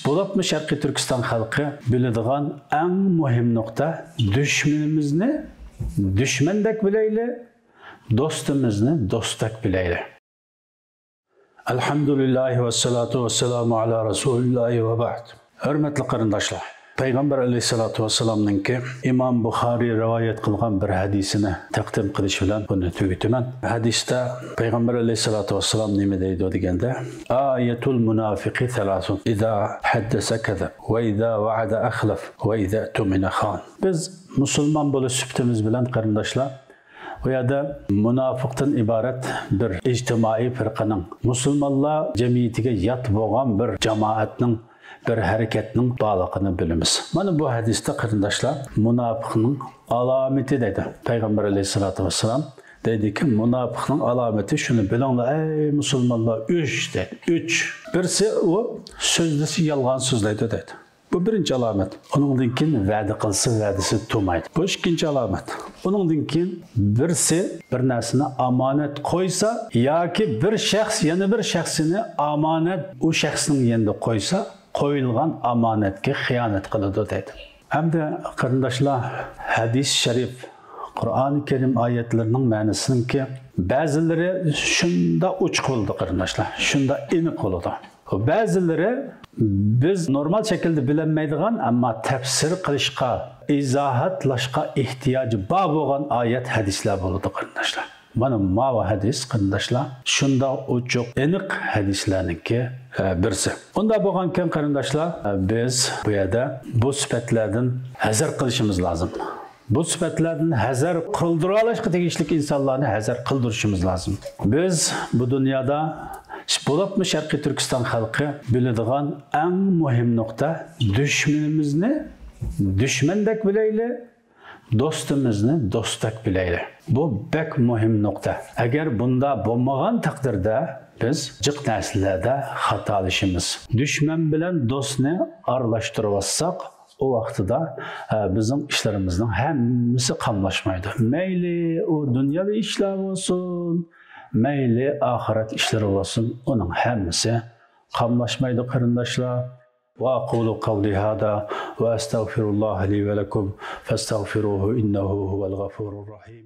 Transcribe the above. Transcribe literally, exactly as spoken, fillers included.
بولۇپمۇ شەرقىي تۈركىستان خەلقى بىلىدىغان ئەڭ مۇھىم نۇقتا، دۈشمىنىمىزنى دۈشمەندەك بىلەيلى، دوستىمىزنى دوستتەك بىلەيلى. ئەلھەمدۇلىللاھى ۋەسسالاتۇ ۋەسسالامۇ ئالا رەسۇلىللاھى ۋە بەئد. ھۆرمەتلىك قېرىنداشلار، پەيغەمبەر ئەلەيھىسسالاتۇ ۋەسسالامنىڭكى ئىمام بۇخارىي رىۋايەت قىلغان بىر ھەدىسىنى تەقدىم قىلىش بىلەن بۇنى تۈگىتىمەن. ھەدىستە پەيغەمبەر ئەلەيھىسسالاتۇ ۋەسسالام نېمە دەيدۇ دېگەندە، «آيەتۇل مۇنافىقى سەلاسۇن، ئىزا ھەددەسە كەزەب، ۋە ئىزا ۋەئەدە ئەخلەف، ۋە ئىزا ئەتۇمىنە خان.» بىز مۇسۇلمان بولۇش سۈپىتىمىز بىلەن، قېرىنداشلار، بۇ يەردە مۇناپىقتىن ئىبارەت بىر ئىجتىمائىي پىرقىنىڭ، مۇسۇلمانلار جەمئىيىتىگە يات بولغان بىر جامائەتنىڭ، بىر ھەرىكەتنىڭ بارلىقىنى بىلىمىز. مانا بۇ ھەدىستە، قېرىنداشلار، مۇناپىقنىڭ ئالامىتى دەيدۇ. پەيغەمبەر ئەلەيھىسسالاتۇ ۋەسسالام دەيدىكى، مۇناپىقنىڭ ئالامىتى شۇنى بىلىڭلار، ئەي مۇسۇلمانلار، ئۈچ دەيدۇ. ئۈچ. بىرسى، ئۇ سۆزلىسە يالغان سۆزلەيدۇ دەيدۇ. بۇ بىرىنچى ئالامەت. ئۇنىڭدىن كېيىن ۋەدە قىلسا، ۋەدىسى تۇرمايدۇ. بۇ ئىككىنچى ئالامەت. ئۇنىڭدىن كېيىن بىرسى بىر نەرسىنى ئامانەت قويسا ياكى بىر شەخس يەنە بىر شەخسنى ئامانەت ئۇ شەخسنىڭ يېنىدا قويسا، قويۇلغان ئامانەتكە خىيانەت قىلىدۇ دەيدۇ. ھەمدە قېرىنداشلار، ھەدىس شەرىپ، قۇرئانى كەرىم ئايەتلىرىنىڭ مەنىسىنىڭكى بەزىلىرى شۇنداق ئوچۇق بولىدۇ، قېرىنداشلار، شۇنداق ئېنىق بولىدۇ. بەزىلىرى بىز نورمال شەكىلدە بىلەلمەيدىغان، ئەمما تەپسىر قىلىشقا، ئىزاھاتلاشقا ئېھتىياجى بار بولغان ئايەت، ھەدىسلەر بولىدۇ، قېرىنداشلار. مانا ماۋۇ ھەدىس، قېرىنداشلار، شۇنداق ئوچۇق، ئېنىق ھەدىسلەرنىڭكى، ئە، بىرسى. ئۇنداق بولغانكەن، قېرىنداشلار، ئە، بىز بۇ يەردە بۇ سۈپەتلەردىن ھەزەر قىلىشىمىز لازىم. بۇ سۈپەتلەردىن ھەزەر قىلدۇرالاشقا تېگىشلىك ئىنسانلارنى ھەزەر قىلدۇرۇشىمىز لازىم. بىز بۇ دۇنيادا، بولۇپمۇ شەرقىي تۈركىستان خەلقى بىلىدىغان ئەڭ مۇھىم نۇقتا، دۈشمىنىمىزنى دۈشمەندەك بىلەيلى، دوستىمىزنى دوستتەك بىلەيلى. بۇ بەك مۇھىم نۇقتا. ئەگەر بۇنداق بولمىغان تەقدىردە، بىز جىق نەرسىلەردە خاتالىشىمىز. دۈشمەن بىلەن دوستنى ئارىلاشتۇرۇۋاتساق، ئۇ ۋاقتىدا، ئە، بىزنىڭ ئىشلىرىمىزنىڭ ھەممىسى قاملاشمايدۇ. مەيلى ئۇ دۇنياۋى ئىشلار بولسۇن، مەيلى ئاخىرەت ئىشلىرى بولسۇن، ئۇنىڭ ھەممىسى قاملاشمايدۇ، قېرىنداشلار. وأقول قولي هذا وأستغفر الله لي ولكم فاستغفروه إنه هو الغفور الرحيم.